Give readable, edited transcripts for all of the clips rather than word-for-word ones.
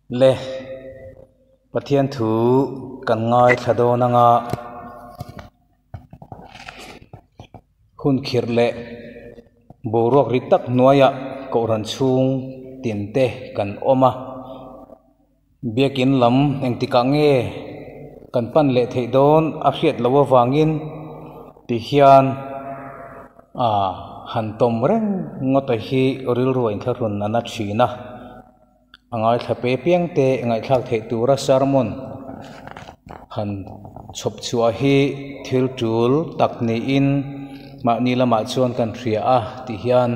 Le, Pathian thu kan ngaithla dawn anga hun khirh leh boruak ri tak hnuaiah kohhran chhung tin te kan awm a, biakin lam engtikah nge kan pan leh theih dawn a hriat loh avangin ti hian ah han tawm reng ngawt a hi rilru a inthlahrun a na thin a. A ngaithla pe piang te ngaihthlak theih tura sermon han chhawp chhuah hi thil tul tak niin mahni lamah chuan kan hria a tih hian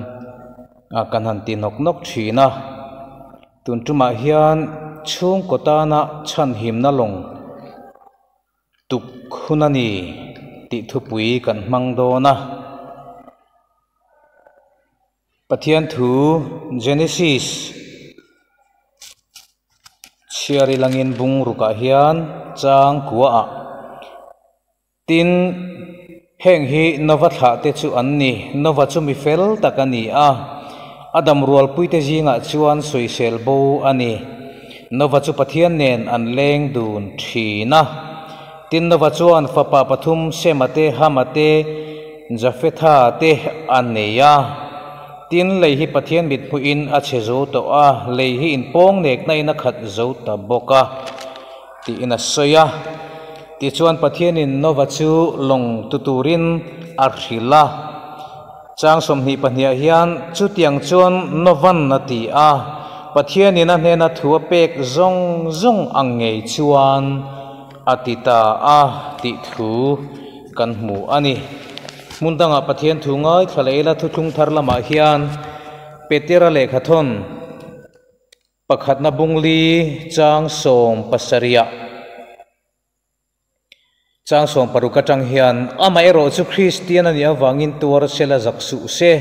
ah kan han ti nawk nawk thin a tun tumah hian chhungkaw tana chhanhimna lawng tuk hun a ni tih thupui kan hmang dawn a. Pathian thu Genesis chhiar ilangin bung rukah hian chang kuaah tin heng hi Nova thlah te chu an ni. Nova chu mi fel tak a ni a, a dam rualpuite zingah chuan sawisel bo a ni. Nova chu Pathian nen an leng dun thin a. Tin Nova chuan fapa pathum Sema te, Hama te, Jafetha te a nei a. Tin lei hi Pathian mithmuhin a chhe zo tawh a, lei hi inpawng nekna in a khat zo ta bawk a, tiin a sawi a. Tichuan Pathianin Nova chu lawng tu turin a hrilh a. Chang 22ah hian chutiang chuan Novan a ti a, Pathianin a hnena thu a pek zawng zawng ang ngei chuan a ti ta a tih thu kan hmu a ni. Hmun dangah Pathian thu ngaithla leh ila thuthlung thar lamah hian Petera lehkhathawn pakhatna bungli chang 17ah chang 16 atang hian amaherawh chu Kristian a nih avangin tuar sela zak suh se,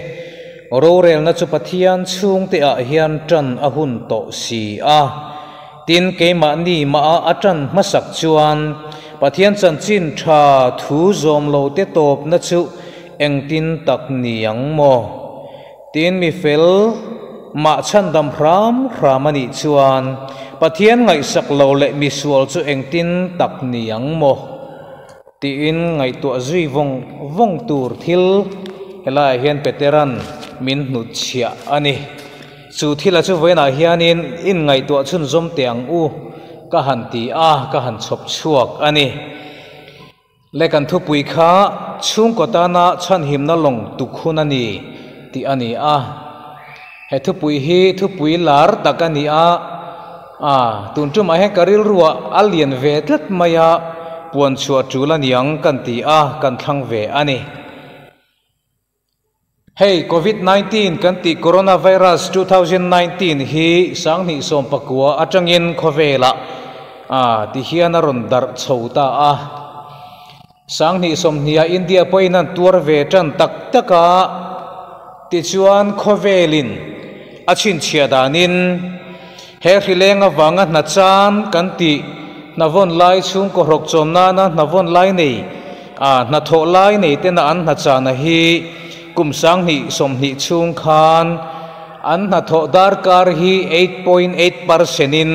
rorelna chu Pathian chhungte ah hian tan a hun tawh si a. Tin, keimahni mah a tan hmasak chuan Pathian chanchin tha thu zawm lo te tawpna chu engtin tak ni ang maw? Tin, mi fel mah chhandam hram hram a nih chuan Pathian ngaihsak lo leh misual chu engtin tak ni ang maw? Tiin ngaihtuah zui vawng vawng tur thil helaiah hian Peteran min hnutchhiah a ni. Chu thila chu vawiinah hianin inngaihtuah chhunzawm teh ang u ka han ti a, ka han chhawp chhuak a ni. Le kan thupui kha chhungkaw tana chhanhimna lawng tuk hun a ni tih a ni a. He thupui hi thupui lar tak a ni a, a tun tumah hian ka rilruah a lian ve tlat mai a, puan chhuah tul a niang kan ti a, kan thlang ve a ni. Hei Covid 19 kan tih Coronavirus 2019 hi 2019 atangin khawvelah ah ti hian a rawn darh chho ta a. 2020 ah India pawhin an tuar ve tan tak tak a, tichuan khawvelin a chhinchhiah danin he hrileng avanga hna chan kan tih hna vawn lai chhungkaw hrawk chawm nana hna vawn lai nei ah hna thawh lai nei tena an hna chana hi kum 2020 chhung khan an hna thawh darkar hi 8.8% in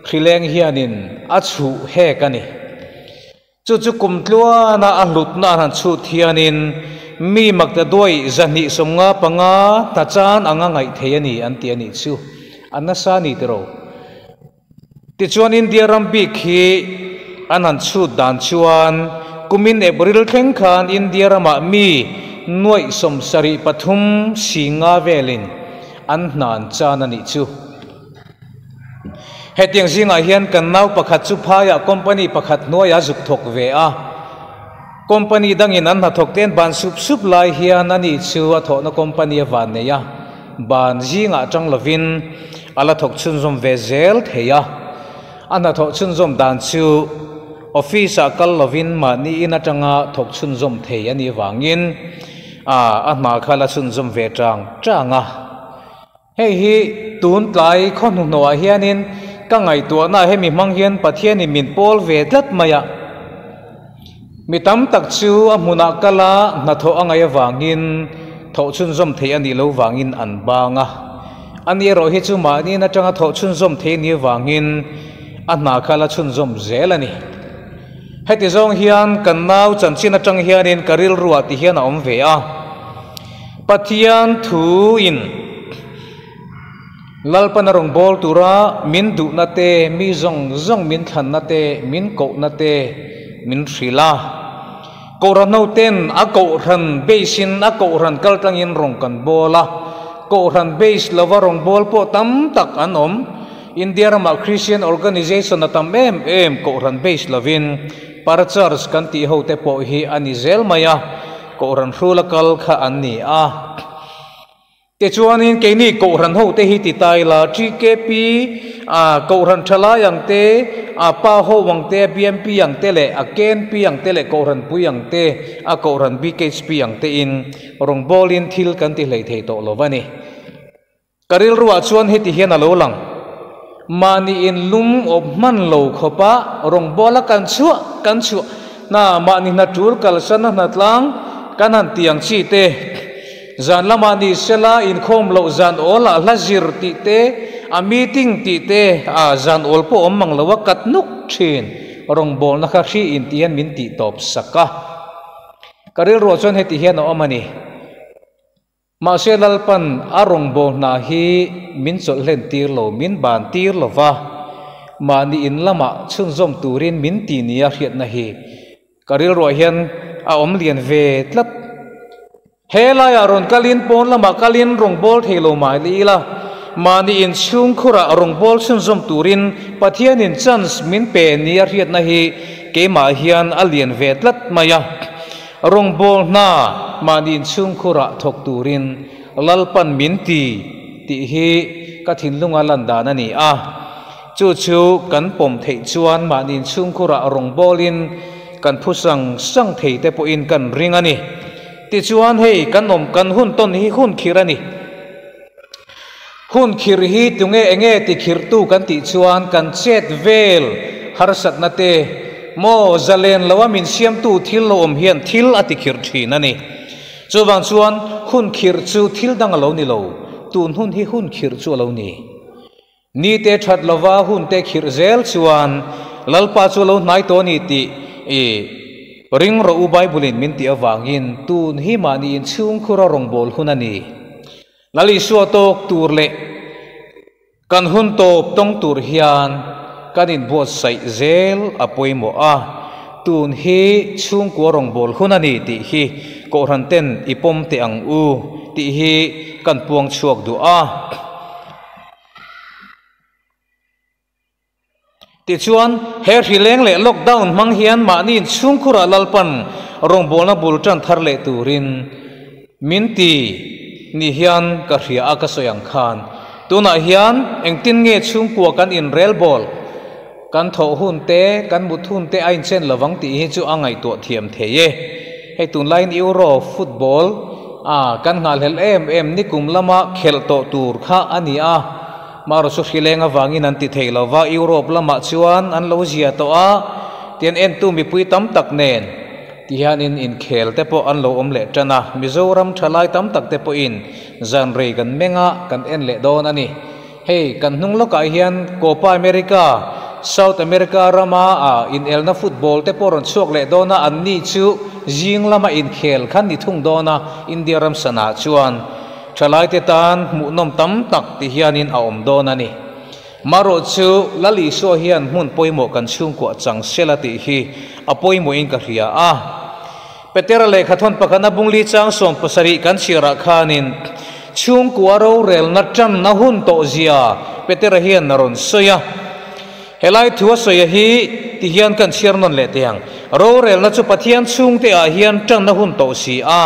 hrileng hianin a chhuh hek a ni. Chu chu kum tluana a hlutna an han chhut hianin mi makta duai 295 hna chan anga ngaih thei a ni an ti a nih chu. An nasa a ni tiro. Tichuan India ram bik hi an han chhut dan chuan kumin April thleng khan India ramah mi nuaih 73 singa velin an hna an chan a nih chu. Hetiang zingah hian kan nau pakhat chu phaiah company pakhat hnuaiah zuk thawk ve a. Company dangin an hnathawk te an ban sup sup lai hian ani chu a thawhna company a van nei a, ban zingah tang lovin a la thawk chhunzawm ve zel thei a. A hnathawh chhunzawm dan chu office ah kal lovin mahni in atanga thawk chhunzawm thei a nih vangin a hna kha la chhunzawm ve tang tang a. Hei hi tun tlai khaw hnuhnawhah hianin ka ngaihtuahna hemi hmang hian Pathianin min pawl ve tlat mai a. Mi tam tak chu a hmunah kala hnathawh a ngaih avangin thawh chhunzawm theih a nih lo vangin an bang a. Ani erawh hi chu mahni in atanga thawh chhunzawm thei ni avangin a hna kha la chhunzawm zel a ni. Heti zawng hian kan nau chanchin atang hianin ka rilruah ti hian a awm ve a. Pathian thuin Lalpan a rawn bawl tura min duhna te, mi zawng zawng min thlanna te, min kohna te min hrilh a. Kohhran hoten a kohhran base in a kohhran kal tlangin rawn kan bawl a, kohhran base lova rawn bawl pawh tam tak an awm. India ramah Christian organization a tam em em kohhran base lovin Parachurch kan tih hote pawh hi a ni zel mai a, kohhran hrula kal kha an ni a. Tichuanin keini Kohhran hote hi ti ta ila, TKP, a Kohhran thalai ang te, a pa ho ang te, a BMP ang te leh a KNP ang te leh Kohhran pui ang te, a Kohhran BKHP ang tein rawngbawlin thil kan ti hlei thei tawh lo va ni. Ka rilruah chuan heti hian a lo lang, Mahni in lum awp hman lo khawpa rawngbawla kan chhuah kan chhuah hna, mahni hna tul kalsan a hnatlang kan han ti ang chi te, Zan lamah ni sela inkhawm loh zan awl ah hla zir tih te, a meeting tih te ah zan awl pawh awm mang lo a kat nuk thin. Rawngbawlna kha hri in tih hian min tih tawp sak a. Ka rilruah chuan heti hian a awm a ni. Mahse Lalpan a rawngbawlna hi min chawlh hlen tir lo, min ban tir lo va, mahni in lamah chhunzawm turin min ti nia hriatna hi Ka rilruah hian a awm lian ve tlat. He laiah rawn kalin pawn lamah kalin rawngbâwl thei lo mai leh ila, mahni inchhungkhurah rawngbâwl chhunzawm turin Pathianin chance min pe nia hriatna hi keimah hian a lian ve tlat mai a. Rawngbâwl hna mahni inchhungkhurah thawk turin Lalpan min ti tih hi ka thinlunga lan dan a ni a. Chu chu kan pawm theih chuan mahni inchhungkhurah rawngbawlin kan phu sang sang thei te pawhin kan ring a ni. Tichuan hei kan awm kan hun tawn hi hun khirh a ni. Hun khirh hi tunge enge ti khirhtu kan tih chuan kan chet vel harsatna te maw zalen loa min siamtu thil lo awm hian thil a ti khirh thin a ni. Chuvang chuan hun khirh chu thil dang a lo ni lo, tun hun hi hun khirh chu a lo ni. Ni te that lova hun te khirh zel chuan Lalpa chu lo hnai tawh a ni tih i ring rawh u Bible in min tih avangin tun hi mahni inchhungkhur a rawngbâwl hun a ni. Lal Isua tawk tur leh kan hun tawp tawng tur hian kan inbuatsaih zel a pawimawh a, tun hi chhungkua rawngbâwl hun a ni tih hi Kohhran ten i pawm teh ang u tih hi kan puang chhuak duh a. Tichuan, he hrileng leh lockdown hmang hian mahni inchhungkhurah Lalpan rawngbawlna bul tan thar leh turin min ti ni hian ka hria a ka sawi ang khan. Tunah hian engtin nge chhungkua kan inrelbawl, kan thawh hun te, kan mut hun te a inchen lovang tih hi chu a ngaihtuah thiam thei e. Hei tunlaiin Euro football a kan nghahhlelh em em nikum lama khelh tawh tur kha a ni a, marawh chu hrileng avangin an ti thei lo va, Europe lamah chuan an lo zia tawh a, tian entu mipui tam tak nen ti hianin inkhel te pawh an lo awm leh tan a, Mizoram thalai tam tak te pawhin zan rei kan meng a, kan en leh dawn a ni. Hei kan hnung lawkah hian Copa America, South America rama a inelna football te pawh rawn chhuak leh dawn a, anni chu zing lama inkhel khan ni thung dawn a, India ram sanah chuan thalaite tan hmuhnawm tam tak ti hianin a awm dawn a ni. Marawh chu Lal Isua hian hmun pawimawh kan chhungkuah chang sela tih hi a pawimawhin ka hria a. Petera lehkha thawn pakhatna bungli chang 17 kan chhiarah khanin chhungkua rorelna tanna hun tawh zia Petera hian a rawn sawi a. Helai thu a sawi a hi ti hian kan chhiar nawn leh teh ang. Rorelna chu Pathian chhungte ah hian tanna hun tawh si a,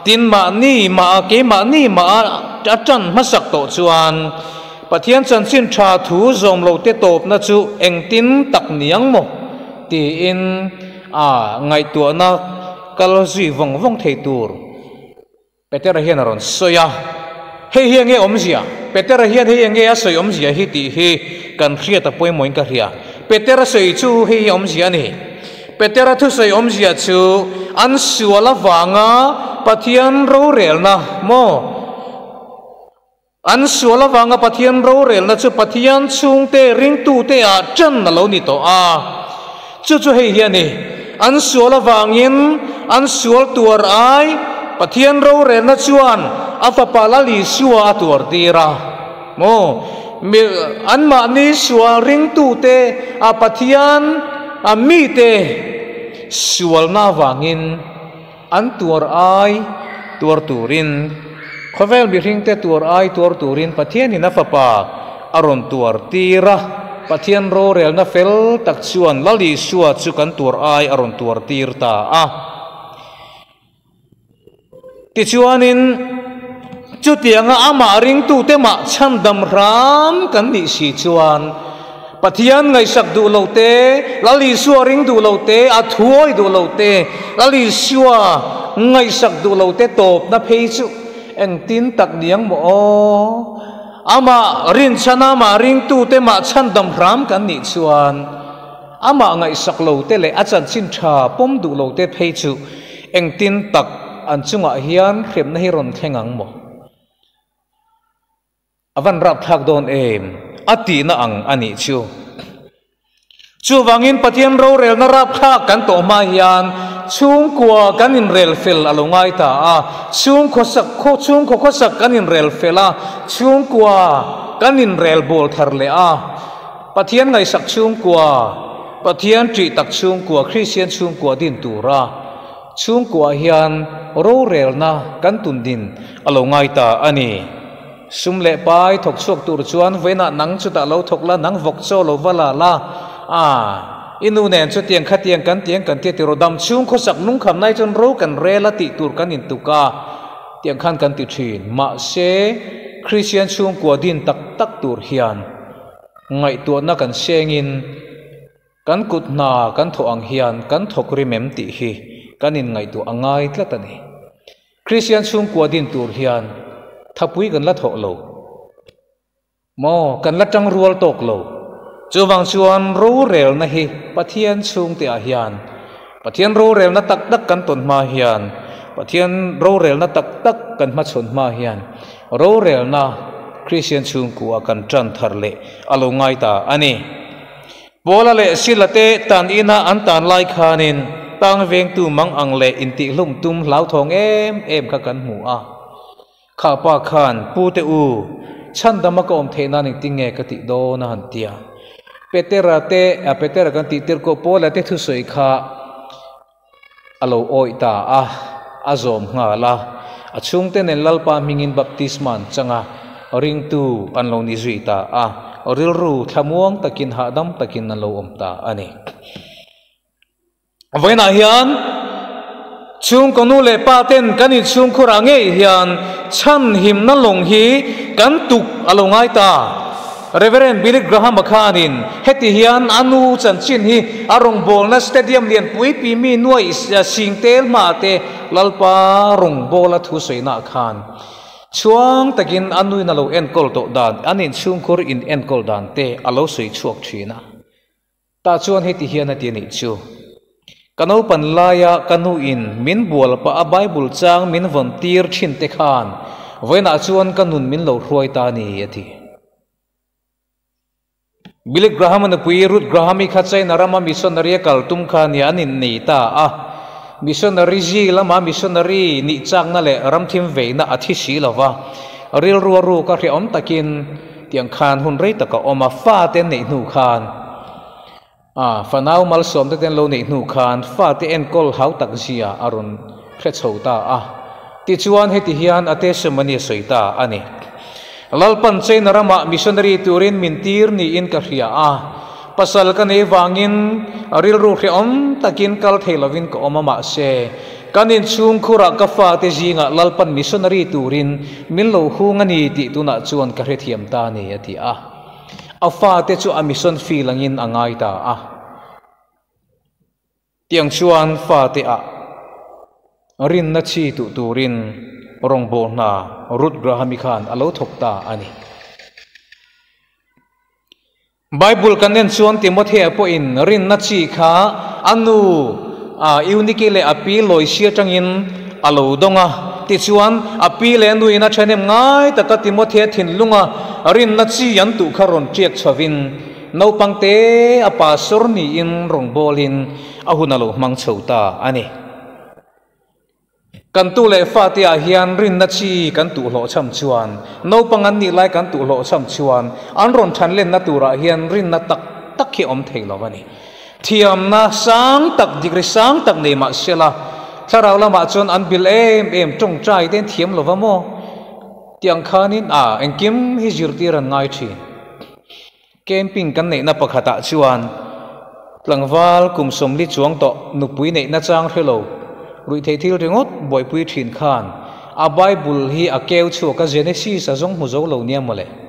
tin mahni mah a keimahni mah a a tan hmasak tawh chuan Pathian chanchin tha thu zawm lo te tawpna chu engtin tak niang maw tiin A ngaihtuahna kal zui vawng vawng thei tur Petera hian a rawn sawi a, Hei hi enge awmzia? Petera hian hei enge a sawi awmzia hi tih hi kan hriat a pawimawhin ka hria. Petera sawi chu hei hi awmzia a ni. Petera thusawi awmzia chu an sual avanga Pathian rorelna maw? An sual avanga Pathian rorelna chu Pathian chhungte ringtute ah ṭan a lo ni tawh a. Chu chu hei hi a ni, an sual avangin an sual tuar ai Pathian rorelna chuan a Fapa Lal Isua a tuar tir a. Maw? Mi, anmahni sual ringtute a Pathian a mite sualna avangin An tuar ai tuar turin, khawvel mihringte tuar ai tuar turin Pathianin a Fapa a rawn tuar tir a. Pathian rorelna fel tak chuan Lal Isua chu kan tuar ai a rawn tuar tir ta a. Tichuanin, chutianga amah ringtute mah chhandam hram kan nih si chuan, Pathian ngaihsak duh lo te, Lal Isua ring duh lo te, a thuawi duh lo te, Lal Isua ngaihsak duh lo te tawpna phei chu engtin tak niang maw aw? Amah rinchhana amah ringtute mah chhandam hram kan nih chuan amah ngaihsak lo te leh a chanchin tha pawm duh lo te phei chu engtin tak an chungah hian hremna hi rawn thleng ang maw? A van rapthlak dawn em? A tihna ang a nih chu. Chuvangin Pathian rorelna rapthlak kan tawh hma hian chhungkua kan inrel fel a lo ngai ta a, chhungkhaw sak khaw chhungkhaw khawsak kan inrel fel a, chhungkua kan inrel bawl thar leh a. Pathian ngaihsak chhungkua, Pathian ṭih tak chhungkua, Kristian chhungkua din tura chhungkua hian rorelna kan tundin a lo ngai ta a ni. Sum leh pai thawk chhuak tur chuan vawiinah nang chutah lo thawk la, nang vawk chaw lo va la la, a i nu nen chutiang khatiang kan tiang kan tia tiraw dam chhung khawsak lungkham nai chuan ro kan rel a tih tur kan intuk a, tiang khan kan ti thin. Mahse, Kristian chhungkua din tak tak tur hian ngaihtuahna kan sengin kan kut hna kan thawh ang hian kan thawk rim em tih hi kan inngaihtuah a ngai tlat a ni. Kristian chhungkua din tur hian thapui kan la thawh lo maw? Kan la tang rual tawk lo. Chuvang chuan rorelna hi Pathian chhungte ah hian Pathian rorelna tak tak kan tawn hma hian Pathian rorelna tak tak kan hmachhawn hma hian rorelna Kristian chhungkua kan tan thar leh a lo ngai ta a ni. Paula leh Sila te tan ina an tan lai khanin tang vengtu mang ang leh intihhlum tum hlauthawng em em kha kan hmu a. Kha pa khan, Pu te u, chhandama ka awm theih nan engtin nge ka tih dawn a han ti a. Petera te, Petera kan tih tir kawh Paula te thusawi kha a lo awih ta a, a zawm nghal a. A chhungte nen Lalpa hmingin baptisma an chang a, ringtu an lo ni zui ta a, rilru thlamuang takin hahdam takin an lo awm ta a ni. Vawiinah hian chhungkaw nu leh pa ten kan inchhungkhurah ngei hian chhanhimna lawng hi kan tuk a lo ngai ta. Rev. Billy Graham-a khanin heti hian a nu chanchin hi a rawngbawlna stadium lianpui pi mi nuaih sing tel hmaah te Lalpa rawngbawla thu sawihnah khan chhuang takin a nuin a lo enkawl tawh dan, an inchhungkhur in enkawl dan te a lo sawi chhuak thin a. Tah chuan heti hian a ti a nih chu, Ka naupan laia ka nuin min bual pah a Bible chang min vawn tir thin te khan vawiinah chuan ka nun min lo hruai ta a ni, a ti. Billy Graham-a nupui Ruth Graham-i kha China rama missionary a kal tum kha nia an innei ta a. Missionary zi lama missionary nih chakna leh ramthim veina a thi si lo va, rilru a ruk a hriaawm takin tiang khan hun rei tak a awm a, fate an neih hnu khan a fanau malsawmte te an lo neih hnu khan fate enkawl hau tak zia a rawn hre chho ta a. Tichuan heti hian a testimony a sawi ta a ni. Lalpan China ramah missionary turin min tir niin ka hria a, pasal ka nei vangin rilru hrehawm takin kal thei lovin ka awm a mahse kan inchhungkhurah ka fate zingah Lalpan missionary turin min lo hung a ni tih tunah chuan ka hrethiam ta a ni a ti a. A fate chu a mission field angin a ngai ta a. Tiang chuan fate ah rinna chi tuh turin rawngbawh hna Ruth Graham-i khan a lo thawk ta a ni. Bible kan en chuan Timothea pawhin rinna chi kha a nu Eunike leh a pi Loisi atangin a lo dawng a. Tichuan, a pi leh a nuin a ṭhahnem ngai taka Timothea thinlunga rinna chi an tuh kha rawn ṭiak chhovin, naupang te a pastor niin rawngbawlin a hun a lo hmang chho ta a ni. Kan tu leh fate ah hian rinna chi kan tuh hlawhchham chuan, naupang an nih lai kan tuh hlawhchham chuan an rawn ṭhan lenna turah hian rinna tak tak hi a awm thei lo a ni. Thiamna sang tak, degree sang tak nei mah sela, thlarau lamah chuan an bil em em tawngtai te an thiam lo va maw? Tih ang khanin a engkim hi zirtir an ngai thin. Camping kan neihna pakhatah chuan tlangval kum sawmli chuang tawh nupui neihna chang hre lo, ruihtheih thil ringawt buaipui thin khan a Bible hi a keu chhuak a, Genesis a zawng hmu zo lo nia mawle.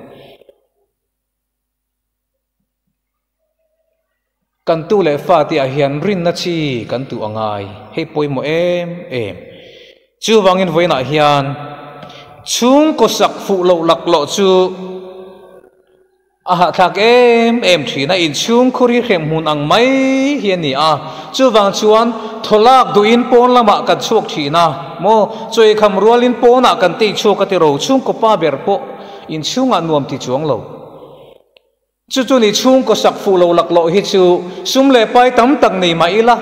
Kan tu leh fa tihah hian rinna chi kan tuh a ngai, hei pawimawh em em. Chuvangin vawiinah hian chhungkaw sak fuh loh laklawh chu a hahthlak em em thin a, inchhungkhur hi hrem hmun ang mai hi a ni a. Chuvang chuan thawlak duhin pawn lamah kan chhuak thin a, maw chawikham rualin pawnah kan tei chhuak a ti ro, chhungkaw pa ber pawh inchhungah nuam ti chuang lo. Chu chu ni chhungkaw sak fuh lo laklawh hi chu sum leh pai tam tak nei mah ila,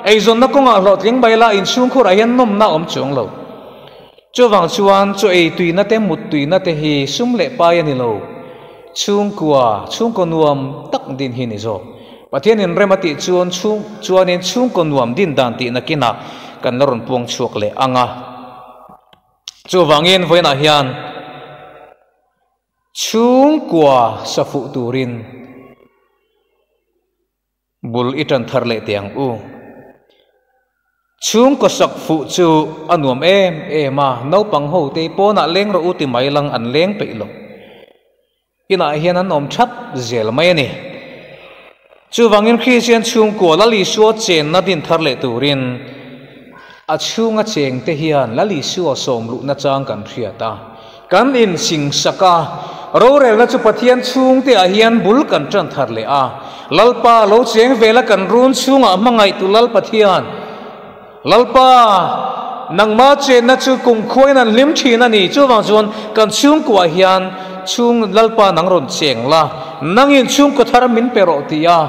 eizawnna kawngah hlawhtling mai ila inchhungkhurah hian nawmna a awm chuang lo. Chuvang chuan chaw ei tuina te mut tuina te hi sum leh pai a ni lo. Chhungkua, chhungkaw nuam tak din hi ni zawk. Pathianin rem a tih chuan chhung chuanin chhungkaw nuam din dan tih nakinah kan la rawn puang chhuak leh ang a. Chuvangin vawiinah hian. Chhungkua sa fuh turin bul i tan thar leh teh ang u. Chhungkaw sak fuh chu a nuam em em a, naupang ho te pawnah leng rawh u ti mai lang an leng peih lo. Inah hian an awm thap zel mai a ni. Chuvangin Kristian chhungkua Lal Isua chenna din thar leh turin a chhunga chengte hian Lal Isua sawm luhna chang kan hriat a, kan insingsak a, rorelna chu Pathian chhungteah hian bul kan tan thar leh a, Lalpa lo cheng vela kan run chhungah hmangaihtu Lal Pathian, Lalpa, nangma chenna chu kumkhuain an hlim thin a ni. Chuvang chuan kan chhungkuah hian chhung Lalpa nang rawn cheng la, nangin chhungkaw thar min pe rawh ti a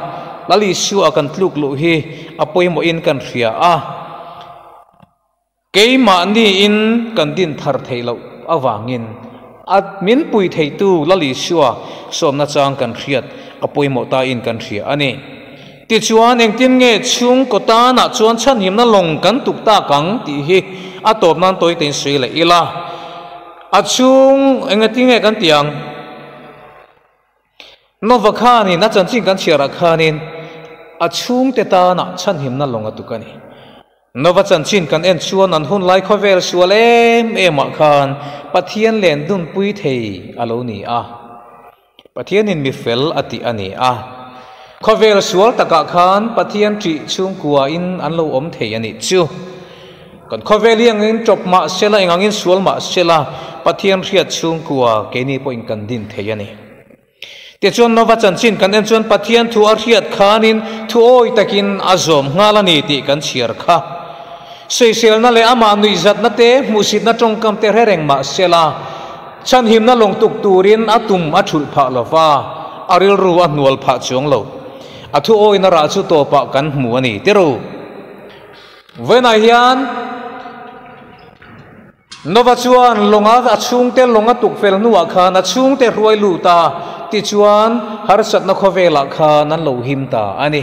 Lal Isua kan tluk luh hi a pawimawhin kan hria a. Keimahniin kan din thar theih loh avangin a min pui theitu Lal Isua sawmna chang kan hriat a pawimawh tain kan hria a ni. Tichuan, engtin nge chhungkaw tanah chuan chhanhimna lawng kan tuk tak ang tih hi a tawp nan tawi tein sawi leh ila. A chhung engati nge kan tih ang? Nova khanin a chanchin kan chhiarah khanin a chhungte tanah chhanhimna lawng a tuk a ni. Nova chanchin kan en chuan an hun lai khawvel sual em emah khan Pathian len dunpui thei a lo ni a. Pathianin mi fel a tih a ni a. Khawvel sual takah khan Pathian ṭih chhungkuain an lo awm thei a nih chu. Kan khawvel hi engangin ṭawp mah sela, engangin sual mah sela, Pathian hriat chhungkua keini pawhin kan din thei a ni. Tichuan Nova chanchin kan en chuan Pathian thu a hriat khanin thu awi takin a zawm nghal a ni tih kan chhiar kha. Sawiselna leh amah nuihzatna te, hmuhsitna tawngkam te hre reng mah sela, Chhanhimna lawng tuk turin a tum a thulh phah lo va, a rilru a hnual phah chuang lo. A thu awina rah chu tawpah kan hmu a ni ti ru. Vawiinah hian Nova chuan lawnga a chhungte lawng a tuk fel hnuah khan a chhungte hruai lut a, tichuan harsatna khawvelah khan an lo him ta a ni.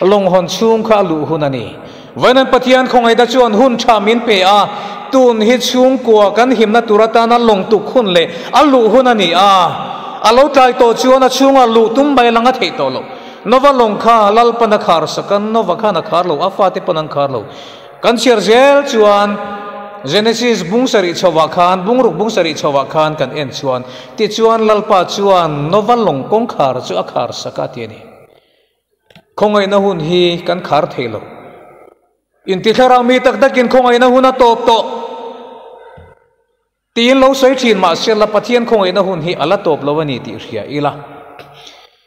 Lawng hawn chhung kha a luh hun a ni. Vawinan Pathian khawngaihna chuan hun tha min pe a, tun hi chhungkua kan himna tur atana lawng tuk hun leh a luh hun a ni a. A lo tlai tawh chuan a chhungah luh tum mai lang a theih tawh loh. Nova lawng kha Lalpan a khar sak a, Nova khan a khar lo, a fate pawn an khar lo. Kan chhiar zel chuan Genesis bung sarih chhovah khan, bungruk bung sarih chhovah khan kan en chuan, tichuan Lalpa chuan Nova lawng kawngkhar chu a khar sak a ti a ni. Khawngaihna hun hi kan khar thei lo. Intithlarau mi tak takin khawngaihna hun a tawp tawh tiin lo sawi thin mahse la Pathian khawngaihna hun hi a la tawp lo a ni tih hria ila.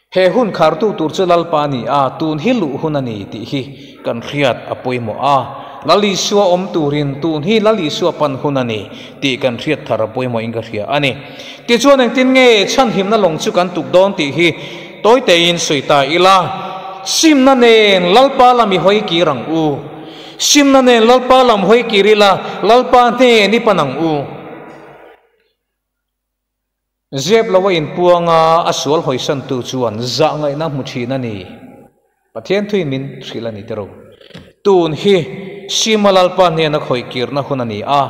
He hun khartu tur chu Lalpa a ni a, tun hi luh hun a ni tih hi kan hriat a pawimawh a. Lal Isua awm turin tun hi Lal Isua pan hun a ni tih kan hriat thar a pawimawhin ka hria a ni. Tichuan engtin nge chhanhimna lawng chu kan tuk dawn tih hi tawi tein sawi ta ila, Simna nen Lalpa lam i hawi kir ang u. Simna nen Lalpa lam hawi kir ila, Lalpa hnen i pan ang u. Zep lo a inpuang a, a sual hawisantu chuan zah ngaihna hmu thin a ni. Pathian thuin min hrilh a ni tiro. Tun hi Sima Lalpa hnena khawih kirna hun a ni a.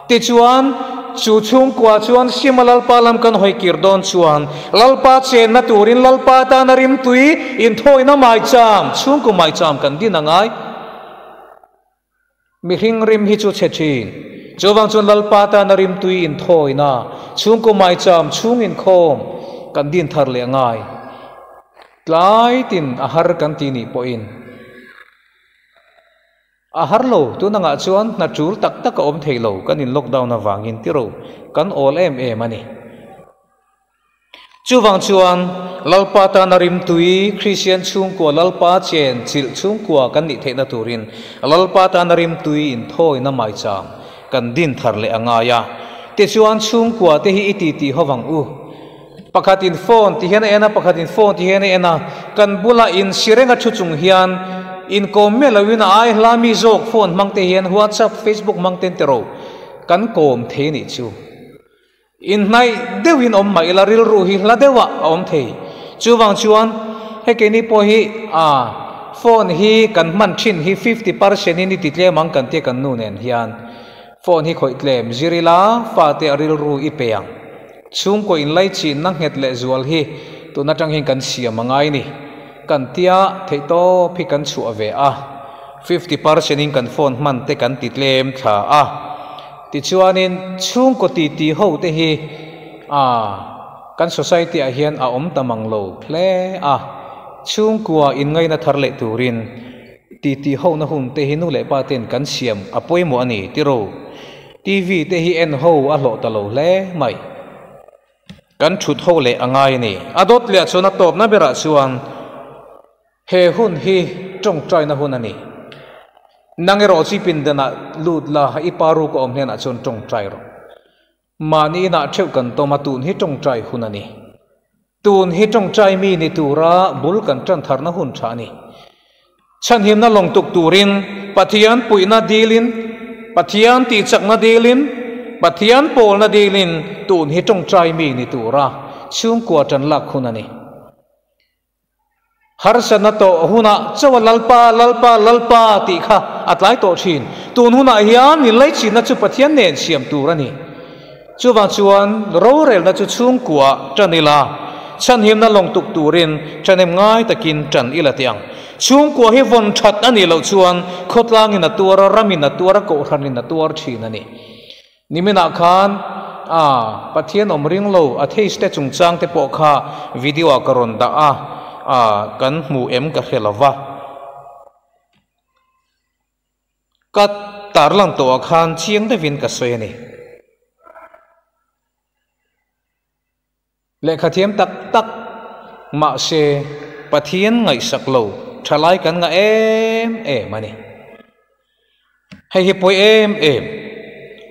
Tichuan, chu chhungkua chuan Sima Lalpa lam kan hawi kir dawn chuan Lalpa chenna turin Lalpa tana rimtui inthawina maicham, chhungkaw maicham kan din a ngai. Mihring rim hi chu chhe thin. Chuvang chuan Lalpa tana rimtui inthawina, chhungkaw maicham chhung inkhawm kan din thar leh a ngai. Tlai tin a har kan ti nih pawhin a har lo. Tun angah chuan hna tul tak tak a awm thei lo, kan in lockdown avangin tiro kan awl em em a ni. Chuvang chuan, Lalpa tana rimtui, Kristian chhungkua Lalpa chen chilh chhungkua kan nih theihna turin Lalpa tana rimtui inthawina maicham kan din thar leh a ngai a. Tichuan, chhungkua te hi i ti tih ho vang u. Pakhatin phone ti hian a en a, pakhatin phone ti hian a en a, kan bula insi renga thu chung hian inkawm miah loin a ai hla mi zawk phone hmang te hian WhatsApp, Facebook hmang ten tiro kan kawm thei nih chu. Inhnaih deuhin awm mah ila rilru hi hla deuhah a awm thei. Chuvang chuan he keini pawh hi a phone hi kan hman thin hi 50% in i ti tlem ang kan tia kan nu nen hian phone hi khawih tlem zir ila fate a rilru i pe ang. Chhungkaw inlaichinna nghet leh zual hi tun atang hian kan siam a ngai ni. Kan tia theihtawp hi kan chhuah ve a, 50% in kan phone hman te kan ti tlem thla a. Tichuanin chhungkaw titi ho te hi a kan society ah hian a awm ta mang lo hle a, chhungkua inngaina thar leh turin titi ho na hun te hi nu leh pa ten kan siam a pawimawh a ni tiro. TV te hi en ho a hlawh ta lo hle mai. Kan thut ho leh a ngai a ni. A dawt leh ah chuan a tawpna berah chuan He hun hi tawngtaina hun a ni. Nang erawh chi pindanah lut la, i pa ruk a awm hnenah chuan tawngtai rawh. Mahni inah theuh kan tawm a, tun hi tawngtai hun a ni. Tun hi tawngtai mi ni tura bul kan tan tharna hun tha a ni. Chhanhimna lawng tuk turin Pathian puihna dilin, Pathian tihchakna dilin, Pathian pawlna dilin tun hi tawngtai mi ni tura chhungkua tan lak hun a ni. Harsatna tawh hunah chawa Lalpa, Lalpa, Lalpa tih kha a tlai tawh thin. Tun hunah hian inlaichinna chu Pathian nen siam tur a ni. Chuvang chuan rorelna chu chhungkuah tan ila, chhanhimna lawng tuk turin ṭhahnem ngai takin ṭan ila teh ang. Chhungkua hi vawn ṭhat a nih loh chuan khawtlangin a tuar a, ramin a tuar a, kohhranin a tuar thin a ni. Niminah khan a Pathian awm ring lo atheist te chungchang te pawh kha video ah ka rawn dah a, a kan hmu em ka hre lo va. Ka tarlang tawh ah khan chiang deuhin ka sawi a ni. Lehkha thiam tak tak mahse Pathian ngaihsak lo thalai kan ngah em em a ni. Hei hi pawi em em.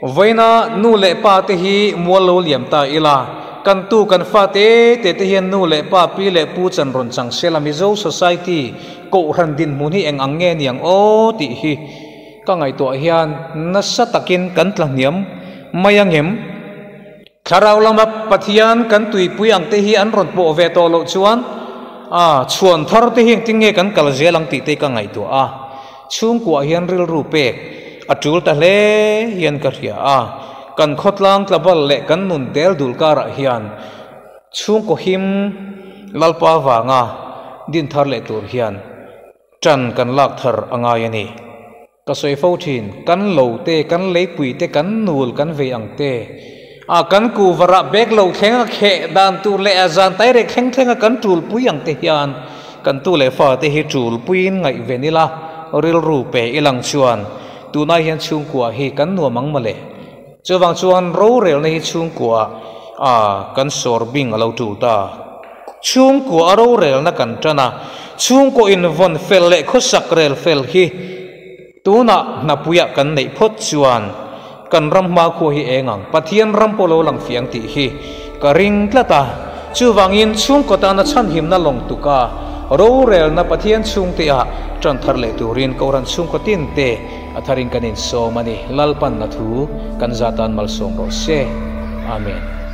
Vawiina nu leh pa te hi mual lo liam ta ila, kan tu kan fa te te te hian nu leh pa pi leh pu chan rawn chang sela Mizo society kohhran dinhmun hi eng ang nge niang aw tih hi ka ngaihtuah hian nasa takin kan tla hniam mai angem? Thlarau lama Pathian kan tuipui ang te hi an rawn pawh ve tawh loh chuan a chhuan thar te hi engtin nge kan kal zel ang tih te ka ngaihtuah a, chhungkuah hian rilru pek a tul ta hle hian ka hria a, kan khawtlang tlabal leh kan nun del dul karah hian chhungkaw him Lalpa vanga din thar leh tur hian ṭan kan lak thar a ngai a ni. Ka sawi fo thin, kan lo te, kan leipui te, kan nul kan vei ang te, a kan kuvarah bag lo thleng a kheh dan tur leh a zan tairek thleng thleng a kan tulpui ang te hian kan tu leh fa te hi tulpuiin ngaihven ila, rilru pe ilang chuan tunai hian chhungkua hi kan nuam ang mawle. Chuvang chuan rorelna hi chhungkua a kan sawr bing a lo tul ta. Chhungkua a rorelna kan tan a, chhungkaw invawn fel leh khawsak rel fel hi. Tunah hnapuiah kan neih phawt chuan kan ram hmakhua hi eng ang, Pathian ram pawh lo lang fiang tih hi ka ring tlat a. Chuvangin chhungkaw tana chhanhimna lawng tuka rorelna Pathian chhungteah tan thar leh turin Kohhran chhungkaw tinte a tharin kan insawm a ni. Lalpanna thu kan za tan malsawm rawh se. Amen.